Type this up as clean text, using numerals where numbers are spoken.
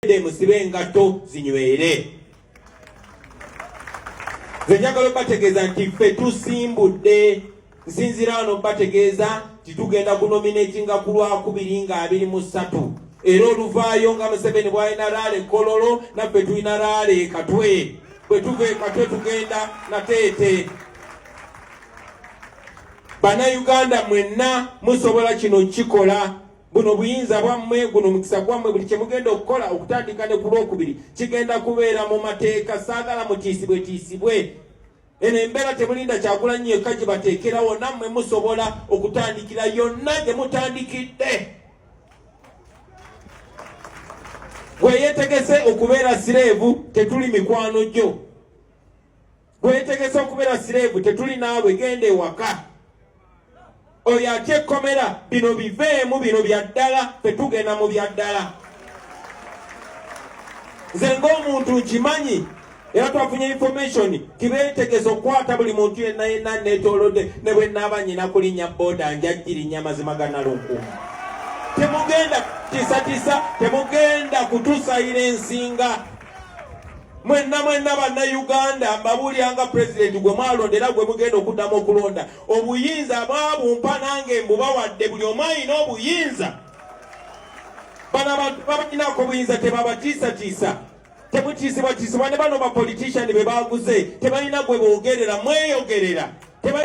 Musibe engatto zinywere. Nze njagala obategeeza nti ffe tusimbudde. Nsinziira wano bategeeza nti tugenda kunominatinga ku Lwakubiri nga 23, era oluvaayo nga Museveni bwalina rally Kololo, naffe tulina rally Katwe. Bwe tuva e Katwe tugenda Nateete. Bannayuganda mwenna musobola kino kikola. Buno buyinza bwammwe, guno mukisa gwammwe. Buli kyemugenda okukola okutandika ne ku Lwokubiri kigenda kubeera mu mateeka. Saagala mutiisibwetiisibwe. Eno embeera temulinda Kyagulanyi yekka gye bateekerawo, nammwe musobola okutandikira yonna gye mutandikidde. Gwe yeetegese okubeera slave, tetuli mikwano gyo. Gweyetegese okubeera slave, tetuli naawe, genda ewaka. Oyo atya ekkomera, bino biveemu, bino bya ddala, fe tugenda mu bya ddala. Nze ng'omuntu nkimanyi, era twafunye information tibeetegese okukwata buli muntu yenna yenna neetoolodde. Ne bwe naaba nyina kulinnya booda, njagirinya. Mazima ga Nalunkuuma, temugenda tisatisa, temugenda kutusayira ensinga. Mwenna mwenna Bannayuganda, mbabuulira nga pulezidenti gwe mwalonda era gwe mugenda okuddamu okulonda, obuyinza bwabumpa, nange mbubawadde. Buli omu alina obuyinza. Bano abantu babalinako obuyinza, tebabatiisatiisa, temutiisibwatiisibwa ne bano bapolitician be baguze. Tebalina gwe boogerera, mweyogerera.